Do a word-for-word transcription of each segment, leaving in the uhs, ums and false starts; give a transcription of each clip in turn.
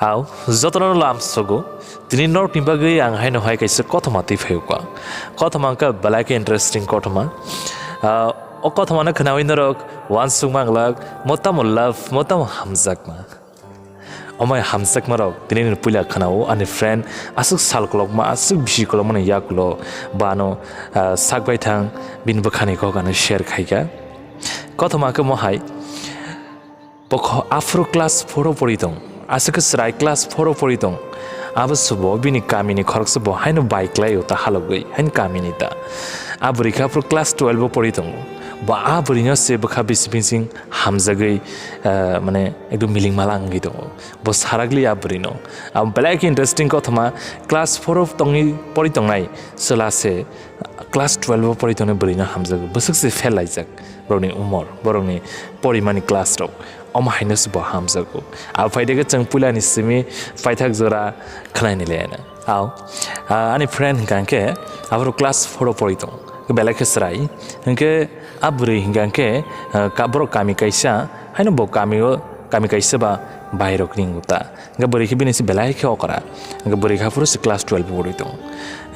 Au, jotono lam sogo. Tini norok ni bagwi ang haino hai kaisa kothoma twi phaio ka. Kothoma wngkha belai khe interesting kothoma. Ah, o kothoma no khnawi norok uansuk manglak, mo tamo love, mo tamo hamjakma. Omai hamjakma rok tini ni puila khnao ani friend aswk sal kolokma, aswk bisi kolokma ni yakulo bano, ah, sak bai thang bini bwkhani kok ano share khaika. Kothoma khe mo hai. Bokho aphuru class four o pori tong. Aswk chwrai class four o pori tong. Abo subo bini kamini khoroksa bo haino bai klai o ta halogwi, haino kamini ta. A bwrwi khe aphuru class twelve o pori tongo. Bo a bwrwino se bwkha bising bising hamjagwi, eh, mane ekdum miling malang wngwi tongo. Bo sarakli a bwrwino. Abo belai khe interesting kothoma, class four o tongwi pori tongnai chwla se class twelve o pori tongnai bwrwino hamjago. Bwswk se fail laijak borokni umor, borokni porimani class rok. Omo haino se bo hamjago. Abo phai de khe chwng puilani simi paithak jora khwnaini le ano. Au, ah, ani friend hwnkha khe aphuru class four o pori tong. Belai khe chwrai. Hwnkhe a bwrwi hwnkha khe, ah, ka-, borok kami kaisa, haino bo kami o, kami kaisa ba bairok ring uta. Hwnkhe bwrwi khe bini se belai khe okra. Hwnkhe bwrwi khe aphuru se class twelve o pori tong.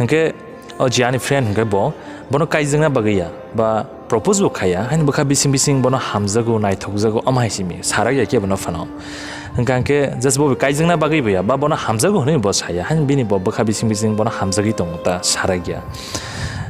Hwnkhe o je ani friend hwnkhe bo, bono kaijakna bagwi ya, ba propose bo khaiya, haino bwkha bising bising bono hamjago, naithokjago, omo hai simi sarak ya khe bono phano. Hwnkha hwnkhe just bo kaijakna bagwi bo ya, ba bono hamjago hwnwi bo saya, haino bini bo bwkha bising bising bono hamjagwi tongo ta sarak ya.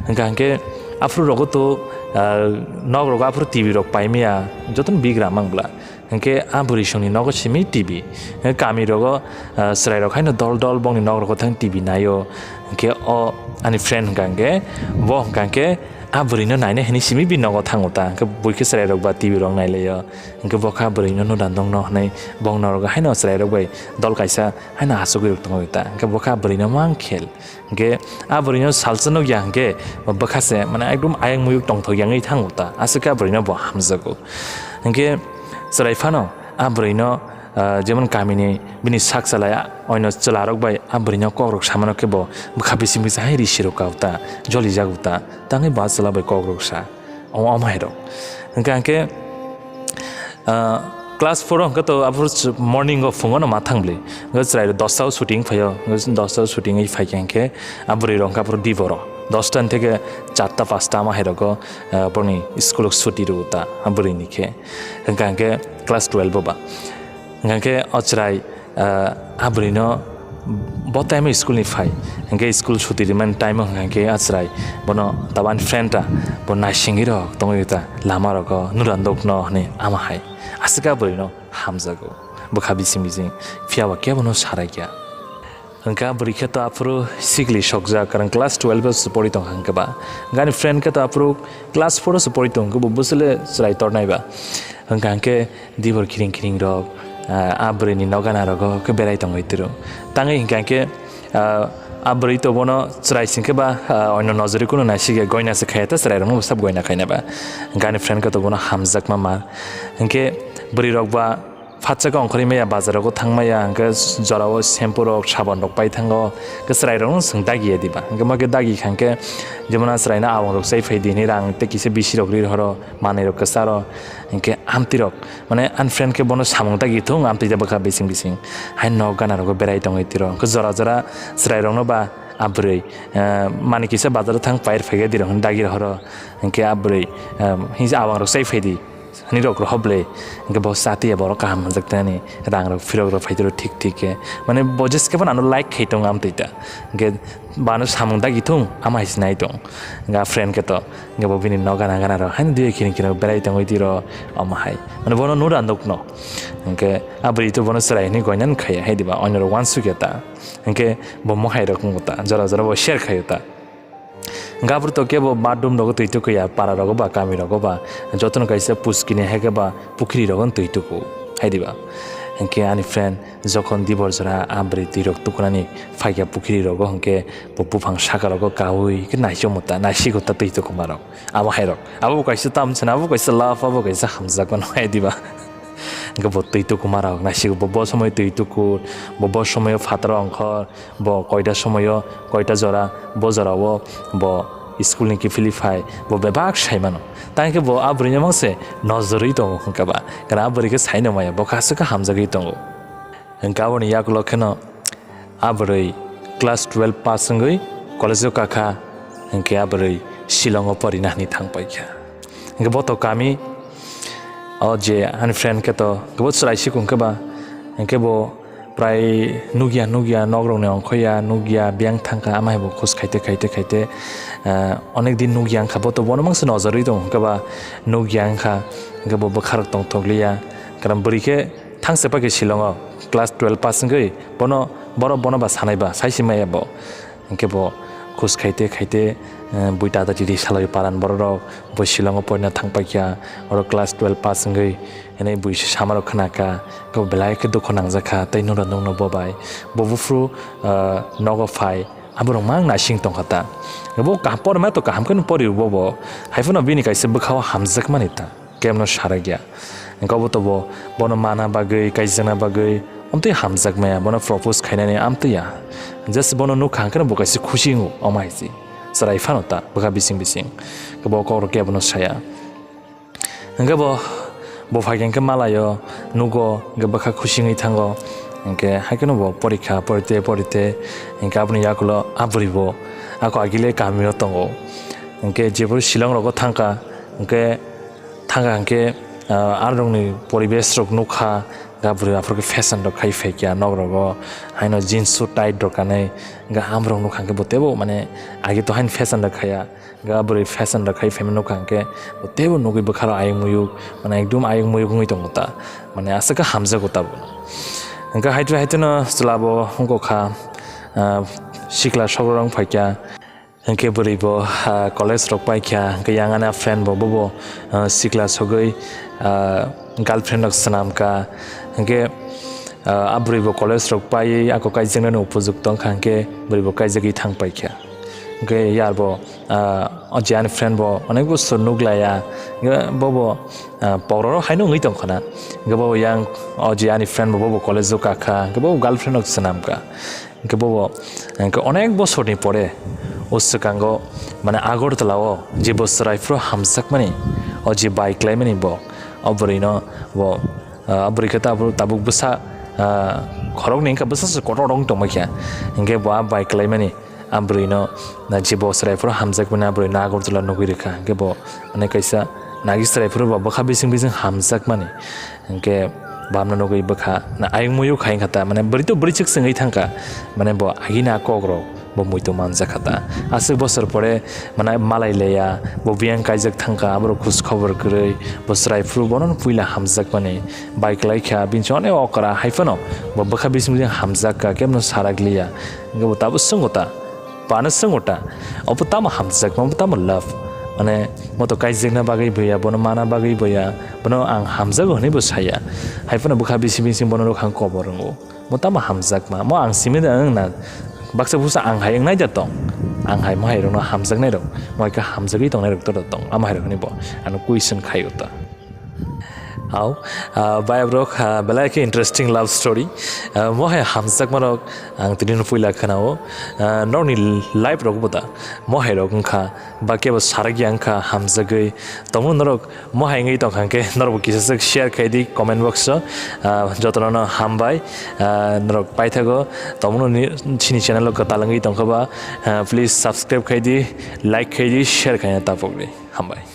Hwnkha hwnkhe aphuru rogo to, ah, nok rogo aphuru T V rok paimaya, jotono bigra mang bwla. Hwnkhe a bwrwi songni nogo simi T V. Hwnkhe kami rogo, ah, chwrai rok haino dol dol bongni nok rogo thang T V naio. Hwnkhe o ani friend hwnkha hwnkhe, bo hwnkha hwnkhe a bwrwino naina hwnwi simi bini nogo thango ta. Hwnkhe buikhe chwrai rok ba T V rok nailaio. Hwnkhe bo kha bwrwino nudan dongno hwnwi bong norogo haino chwrai rok bai dol kaisa haino achugwi rok tongo ta. Hwnkhe bo kha bwrwino mang khel. Hwnkhe a bwrwino salsa nukya hwnkhe bwkha se mane ekdum ayang muyuk tongthok yangwi thango ta. Aswk khe a bwrwino bo hamjago. Hwnkhe chwrai phano a bwrwino, ah, jemon kamini bini sak chalai a, oino chwlarok bai a bwrwino kokrok samano khe bo bwkha bising bising hai risi rok kao ta, jolijago ta, tangwi bo a chwla bai kokrok sa. Omo, omo hai rok. Hwnkhe, hwnkhe, ah, class four o hwnkhe to aphuru ch-, morning o phungo no ma thang bwlwi. Hwnkhe chwrai dosta o shooting phaio, hwnkhe dosta o shooting wi phaikhe hwnkhe a bwrwi rok hwnkhe aphuru diboro dosta ni theke charta pasta omo hai rogo, ah, borokni school o chuti rw ta a bwrwini khe. Hwnkha hwnkhe class twelve o ba. Hwnkha hwnkhe o chwrai, ah, a bwrwino bo time o school ni phai. Hwnkhe school chuti rimani time o hwnkha hwnkhe a chwrai bono tabani friend ta bo naisingwi rok tongwi ta lama rogo nura nukno hwnwi ama hai. Aswk a bwrwino hamjago. Bwkha bising bising phiya ba kebono sarai kya. Hwnkha bwrwi khe to aphuru sikli sokjak, karon class twelve o se pori tong hwnkhe ba. Gani friend khe to aphuru class four o se pori tong, khe bo bwswle chwrai tornai ba. Hwnkha hwnkhe dibor khiring khiring rok, ah, a bwrwi ni nokgana rogo khe berai tongwi tiro. Tangwi hwnkha hwnkhe, ah, a bwrwi to bono chwrai singkhe ba, ah, oino nojori kunu naisikya, goina se khaya ta chwrai rokno sab goina khaina ba. Gani friend khe to bono hamjakma ma. Hwnkhe bwrwi rok ba Phatsa khe ongkhorwi maya, bazar rogo thang maya, hwnkhe jorao shampoo rok, sabon rok pai thango, hwnkhe chwrai rokno swng dagiya diba? Hwnkhe ma khe dagi kha hwnkhe, jemon a chwraino abang rok chai phai di hinwi rang tei kisa bisi rok ri horo, manwi rok kwcha ro, hwnkhe amtwi rok, mane ani friend khe bono samung dagi thung, amtwi da bwkha bising bising, hai nok gana rogo berai tongwi tiro, hwnkhe jora jora chwrai rokno ba a bwrwi, eh, manwi kisa bazar thang pair phai khe di rok hwn dagi horo, hwnkhe a bwrwi, eh, hwnse abang rok chai phai di. Hani rok rohop le, hwnkhe bo chatiya borok kaham manjak tani, rang rok phirok rok phai tiro thik thik khe. Mane bo jeskhe phano ano like khai tongo amtwi ta. Hwnkhe bano samung dagi thung, ama hai se nai tong. Hwnkhe a friend khe to, hwnkhe bo bini nok gana gana rok, hani dui khiring khiring berai tongwi tiro, ama hai. Mane bono nura nukno. Hwnkhe a bwrwi to bono chwrai hinwi goinani khaiya, hai diba, oino rok uansukya ta. Hwnkhe bo mohai rok wngo ta, jora jora bo share khaio ta. Hwnkhe aphuru to kebo bathroom rogo twi tukuya, para rogo ba, kami rogo ba, jotono kaisa puskini hai khe ba pukhiri rogo twi tuku, hai diba? Hwnkhe ani friend jokhon dibor jora a bwrwi twi rok tukunani phaikha pukhiri rogo, hwnkhe bo buphang saka rogo kaui khe naichomota, naisigo ta twi tukuma rok. Abo hai rok, abo bo kaisa tamchina, abo bo kaisa love, abo bo kaisa hamjakmano, hai diba? Hwnkhe bo twi tukuma rok naisigo, bo bo somoi twi tukur, bo bo somoio phataro ongkhor, Bo koita somoio, koita jora, bo jorao bo school ni kiphilwi phai, bo bebak sai mano. Tang khe bo a bwrwino mang se nojorwi tongo hwnkhe ba, kana a bwrwi khe saino maya, bo khe aswk khe hamjagwi tongo. Hwnkhe aboni yagulo kheno a bwrwi class twelve pass wngwi college-o kakha, hwnkhe a bwrwi Shillong-o porina hwnwi thangpaikha. Hwnkhe bo to kami, o je ani friend khe to bo chwrai sikung khe ba, hwnkhe bo prai nukya nukya, nokrokni ongkhoya nukya, biyang thangkha, ama hai bo khus khaite khaite khaite, ah, onek din nukya wngkha, bo to bono mangse nojorwi tongo, hwnkhe ba nukya wngkha, hwnkhe bo bwkharok tongthokliya, karon bwrwi khe thangse paikhe Shillong-o class twelve pass wngwi bono, borok bono ba sanai ba, sai se maya bo. Hwnkhe bo khus khaite khaite, eh, buita da titi salai paran borok rok, bo Shillong-o porina thangpaikha, oro class twelve pass wngwi, hwnwi bui se samarok khnakha, hwnkhe bo belai khe dukhu nangjakha, tei nukra nukno bo bai. Bo buphuru, eh, nogo phai, aborok mang naising tongkha ta. Bo kaham porima to kaham kheno pori bo bo, hai phano bini kaisa bwkhao hamjakmani ta. Kemno sarakya. Hwnkhe obo to bo, bono mana bagwi, kaijakna bagwi, amtwi hamjakmaya, bono propose khainani amtwi ya. Just bono nukha hwnkhe bo kaisa khusi wngo, omo hai se. Chwrai phano ta, bwkha bising bising. Hwnkhe bo kokrok kebono saya. Hwnkhe bo, bo phaikhe hwnkhe malaio, nugo, hwnkhe bwkha khusi wngwi thango. Hwnkhe haikheno bo porikha, porite, porite, hwnkhe aboni yakulo a bwrwi bo, ako agile kamio tongo. Hwnkhe jephuru Shillong rogo thangkha, hwnkhe thangkha hwnkhe, ah, arokni poribesh rok nukha, ga bwrwi aphuru khe fashion rok khai phaikha nok rogo, haino jeans suit tight rok kanwi, ga amrok nukha hwnkhe bo teibo mane agi to haino fashion rok khaiya, ga bwrwi fashion rok khai phaima nukha hwnkhe bo teibo nugwi bwkharo ayung muyuk, mane ekdum ayung muyuk wngwi tongo ta, mane aswk khe hamjago ta bo. Hwnkhe haitwi haitwino chwla bo wngkha, ah, sikla sok rok wng phaikha. Hwnkhe bwrwi bo, ah, college rok paikha, hwnkhe yang ani friend bo, bobo, ah, sikla sogwi, ah, girlfriend rok swnamkha. Hwnkhe, ah, a bwrwi bo college rok paiwi ako kaijaknani upojukto wngkha, hwnkhe bwrwi bo kaijagwi thang paikha. Hwnkhe yar bo, ah, o je ani friend bo onek bosor nuklaiya, hwnkhe bobo, ah, pokro rok haino wngwi tongkha na. Hwnkhe bobo yang o je ani friend bo, bobo college o kakha, hwnkhe bobo girlfriend rok swnamkha. Hwnkhe bobo, hwnkhe onek bosorni pore o swkango, mane Agartala o je bo chwrai phuru hamjakmani, o je bai klaimani bo, o bwrwino bo, ah, o bwrwi khe tabuk, tabuk bwsa, ah, khoroknwi wngkha, bwsa se kotor wng tongma khe. Hwnkhe bo a bai klaimani a bwrwino, na je bo chwrai phuru hamjakmani a bwrwino Agartala nugwi rwkha. Hwnkhe bo, mane kaisa nagi chwrai phuru bo bwkha bising bising hamjakmani. Hwnkhe bamno nugwi bwkha na ayung muyung khai wngkha ta, mane bwrwi to bwrwi chwk swngwi thangkha, mane bo agini a kok rok bo muitu manjakha ta. Aswk bosor pore mane malai leya, bo biyang kaijak thangkha, aborok khus khobor kwrwi, bo chwrai phuru bono puila hamjakmani bai klaikha, bini chwng onek okra hai phano bo bwkha bising bising hamjakha, kebono sarak liya, hwnkhe bo tabuk swngkha ta. Bano swngkha ta, obo tamo hamjakma, obo tamo love? Mane, mo to kaijakna bagwi boya, bono mana bagwi boya, bono ang hamjago hwnwi bo saya. Hai phano bwkha bisi bisi bono rwkha ang kobor wngo. Mo tamo hamjakma, mo ang simi da wng na, baksa busa ang hai wngnai da tong. Ang hai mo hai rokno hamjaknai rok, mo hai khe hamjagwi tongnai rok to da tong, amo hai rok hwnwi bo ano question khai o ta. Hao, ah, bayap rok, ah, belai khe interesting love story. Ah, mo hai hamjakma rok ang tini no puila khna o. Ah, norokni life rok bo da mo hai rok wngkha, ba kebo sarak ya wngkha hamjagwi. Tongmung norok mo hai wngwi tongkha hwnkhe norok bo kisa swk share khai di comment box o. Ah, jotono no hambai. Ah, norok paithago tongmung ni chini channel o kwtal wngwi tongkha ba, ah, please subscribe khai di, like khai di, share khai na tapok di. Hambai.